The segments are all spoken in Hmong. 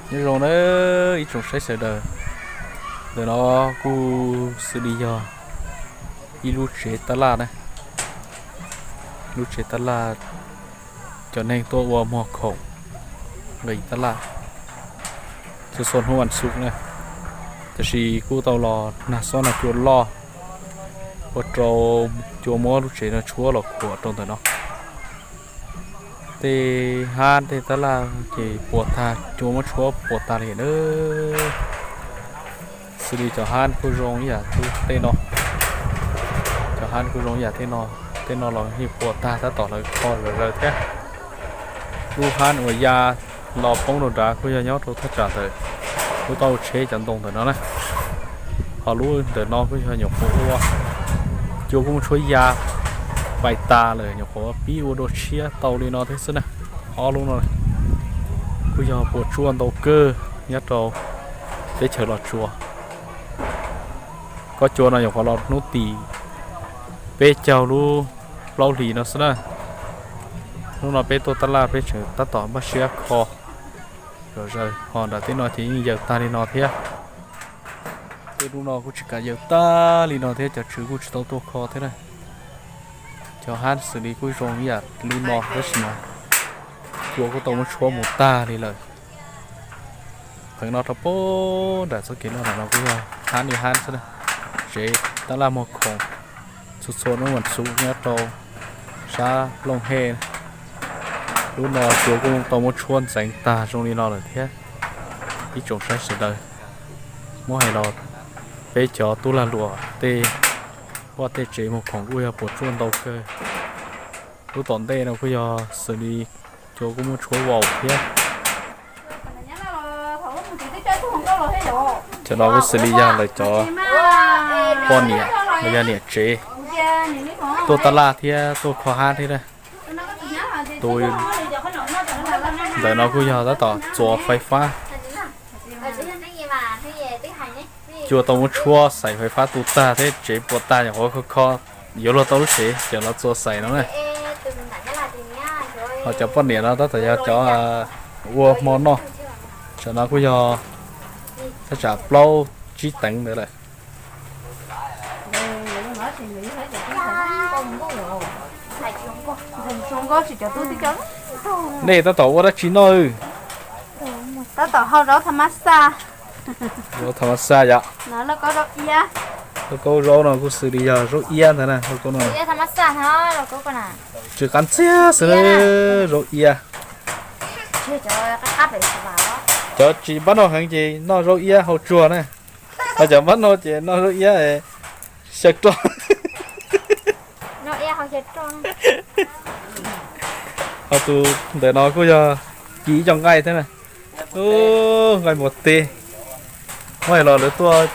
Nyob zoo na ib tsoom saib sawv daws, ntawm no kuj xws li yog ib lub tsev tab laj na, lub tsev tab laj cov neeg tuaj ua muag khoom nqis tab laj txhua txhua hnub vas xuv na, tiam sis kuj tau los nag xob nag cua loj ua rau cua muab lub tsev no tshuab los khuam rau ntawm no. Tej hab tej tab laj ces puas tag, cua muab tshuab puas tag li na. Xws li cov hab kuj zoo ib yam tej no, cov hab kuj zoo ib yam tej no, tej no los yeej puas tag tab tom lawv kho zom zaws thiab. Lub hab uas ya los poob rau nrad kuj yog nyob rau thaj tsam ntawm lub taub hau tsheb cov ntoo ntawm no na. Ho lub ntawm no kuj yog nyuam qhuav ua, cua kuj muab tshuab ya pais tas lawm, nyuam qhuav pib ua dua tshiab tau li no thiab xwb na. Ob lub no kuj yog puas tsuaj ntau kawg nyob rau teb chaws Los Tsuas. Kob cua no nyuam qhuav los hnub tim peb caug lub plaub hlis no xwb na. Hnub no peb tuaj tab laj peb tseem tab tom npaj siab kho zom zaws, ho nram tej no ces yeej yaws tag li no thiab. Tej lub no kuj tsis kam yaws tag li no thiab, cov tswv kuj tsis tau tuaj kho thiab na. Cov hab xws li kuj zoo ib yam lub no tab sis mas cua kuj tau muab tshuab mus tag li lawm. Pheev no rau pem nram txoj kev no, nram no kuj yog hab li hab xwb na. Tsev tab laj muag khoom txhua txhua hnub vas xuv nyob rau sab Looj Hej. Lub no cua kuj tau muab tshuab ntxeev tag zoo li no lawm thiab. Ib tsoom saib sawv daws, muab hais los peb cov tub lag luam tej vaj tej tsev muag khoom kuj yog puas tsuaj ntau kawg. Lub tom ntej no kuj yog xws li cua kuj muab tshuab vau thiab. Cov no kuj xws li yog lawv cov poj niam los yog niam tsev tuaj tab laj thiab tuaj kho hab thiab na. Tus ntawm no kuj yog tab tom txuas fais fab. Cua tau muab tshuab xaim fais fab tu tag thiab tsev puas tag, nyuam qhuav kho kho yuav luag tau lub tsev ces los txuas xaim no na. Ho cov poj niam no tab tom yog cov ua hmo noj. Tam no kuj yog thaj tsam plaub tsib teev ntawd lawm. Nej tab tom ua dab tsi noj? Tab tom hau zaub tha mab xaj. Zaub tha mab xaj yom. Lauj kaub zaub no kuj xws li yog zaub iab ntag na, lauj kaub no. Tsis qab ntxiag xwb, zaub iab. Cov tsis npab noj heev ces noj zaub iab hau tsuag na. Ho cov npab noj ces noj zaub iab xyaw roj. Ho tus ntawm no kuj yog ci ib co nqaij thiab na. Nqaij npua teb. Muab hais los lawv tuaj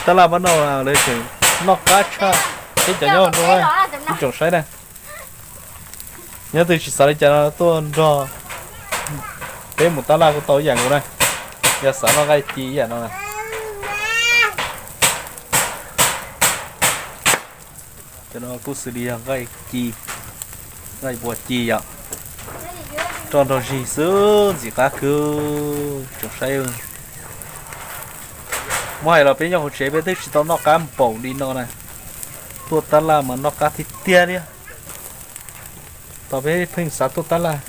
tab laj npab noj lawv tseem noj qab tshaj peb cov nyob nrog ib tsoom saib na. Nyob twg tsis xav li cas no tuaj nrog peb mus tab laj kuj tau ib yam nkaus na. Yog xav noj nqaij ci ib yam no na. Cov no kuj xws li yog nqaij ci, nqaij npua ci yom. Roj nrog zig xwb ntxim qab kawg tsoom saib. Muab hais los peb nyob hauv tsev peb twb tsis tau noj qab npaum li no na. Tuaj tab laj mas noj qab tiag tiag li. Tos peb pheej xav tuaj tab laj.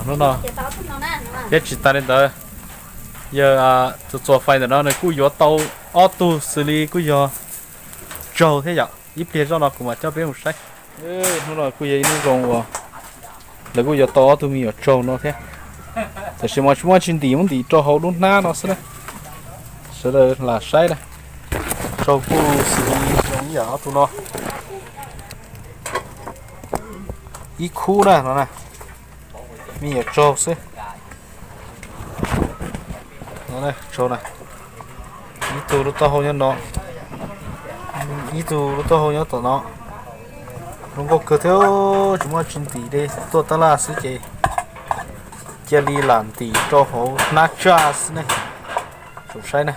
Hnub no thiab tsis tas li ntawd, yawg txuas txuas fais ntawm no nws kuj yuav tau ob tug xws li kuj yog tsaug thiab yom. Ib pliag zoj no kuv mam coj peb mus saib. Hnub no kuj yog ib hnub zoo uas lawv kuj yuav tau ob tug me nyuam tsaug no thiab. Tab sis mas tsis muaj tsis ntim, muab ntim rau hauv lub hnab no xwb na. Sawv daws lam saib na. Tsaug kuj xws li zoo ib yam ob tug no. Ib khub na no na. Me nyuam tsaug xwb. Tsaug na. Ib tug lub taub hau nyob no, ib tug lub taub hau nyob tom no. Zoo nkauj kawg thiab, tsis muaj tsis ntim li, tuaj tab laj xwb ces Cia li lam ntim rau hauv hnab tsaj xwb ne. Saib na,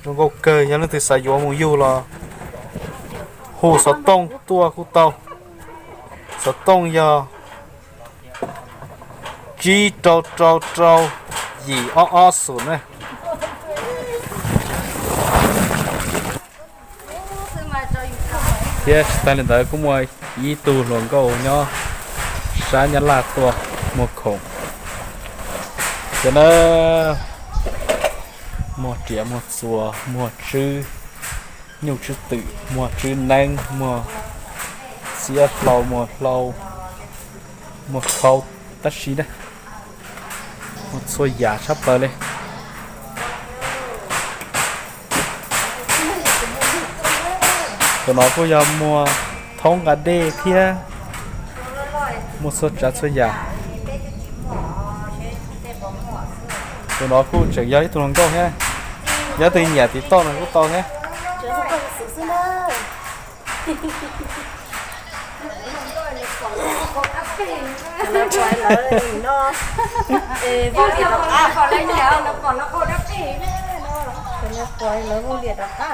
zoo nkauj kawg, yog leej twg xav yuav mus yug los hu xov tooj tuaj kuj tau. Xov tooj yog tsib rau rau rau yim ob ob xum na. Thiab tsis tas li ntawd kuj muaj ib tug hluas nkauj nyob sab Nyab Laj tuaj muag khoom. Cov na, muag riam muag txuas, muag tswb nyuj tswb twm, muag tswb neeb, muag xiab hlau, muag hlau, muag khau, tab sis na, muag txhua yam tshaj plaws li. Tus no kuj yog muag thoob nqa dej thiab muag txhua tsav txhua yam. Tus no kuj tseem yog ib tug hluas nkauj thiab, yog leej twg nyiam tiv tauj no kuj tau thiab.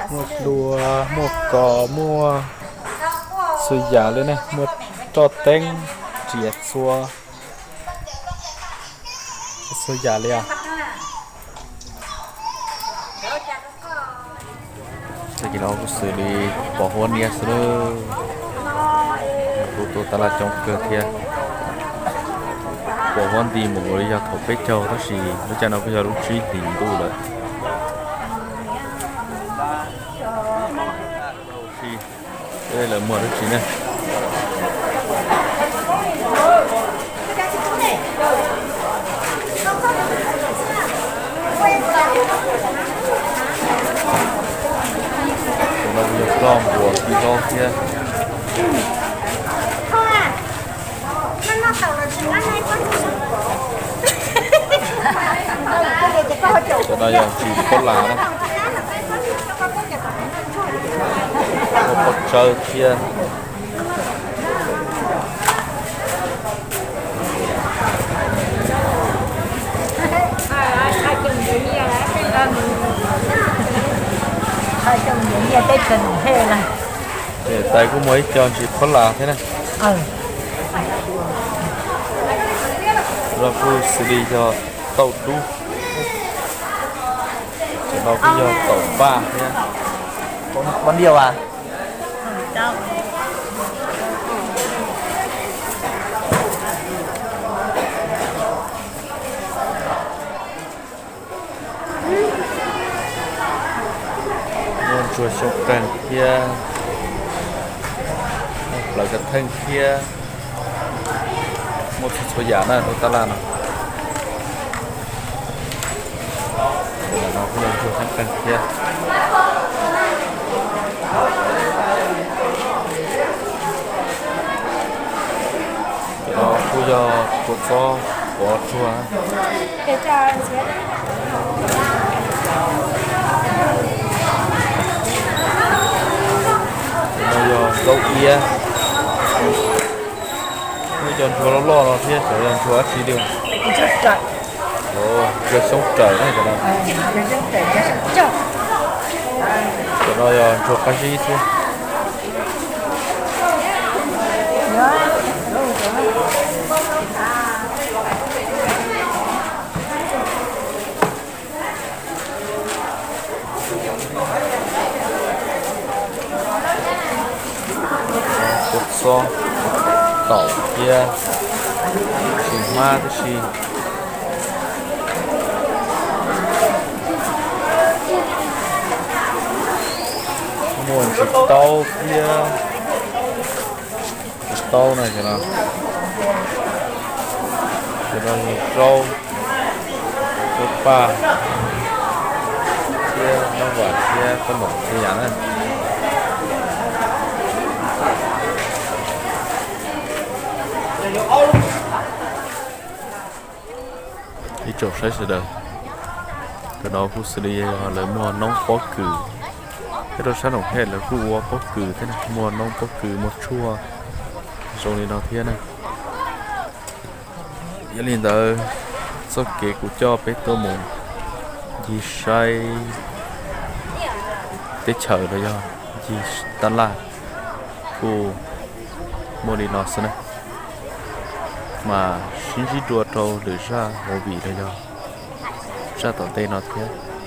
Muaj hlua, muaj kos, muaj txhua yam li ne, muaj roj teeb, riam txhua, txhua yam li os. Tag kis no kuj xws li pos huab niab xwb lawm. Kuj tuaj tab laj coob kawg thiab. Pos huab nti mus ua li yog thaum peb caug tab sis lub caij no kuj yog lub tsib hlis ntuj lawm. Lawv muag dab tsi ne? Tus no yog roj npuas tib zaub thiab. Cov no yog ntsis phob las na, muaj phob tsawb thiab. Niam tais kuj muag ib co ntsis phob las thiab na. Cov no kuj xws li yog tauj dub. Cov no kuj yog taum paj thiab. Muaj ntsuag xyoob qeeg thiab, muaj plawv kav theej thiab, muaj txhua txhua yam na lub tab laj no. Ntawm no kuj yog ntsuag xyoob qeeg thiab. Cov no kuj yog kua txob pov tsuag. Cov no yog zaub iab. Muaj cov ntsuag loj loj no thiab, cov yog ntsuag dab tsi li? Ntsuag xyoob raws na cov no. Cov no yog ntsuag qab zib xwb. Kua txob, taum thiab, tsis hmab tib si. Muaj ntsis taub thiab. Ntsis taub na cov no. Cov no yog zaub, zaub paj thiab noob vas thiab kab moom txhua yam na. Ib tsoom saib sawv daws, cov no kuj xws li yog lawv muag noob pob kws, thiab rau sab Noom Hej lawv kuj ua pob kws thiab na, muag noob pob kws muag tshuaj zoo li no thiab na. Yog li ntawd, txoj kev kuv coj peb tuaj mus ncig saib teb chaws los yog ncig tab laj kuj muaj li no xwb na, mas sib ntsib dua rau lwm zaj movie los yog zaj tom ntej no thiab.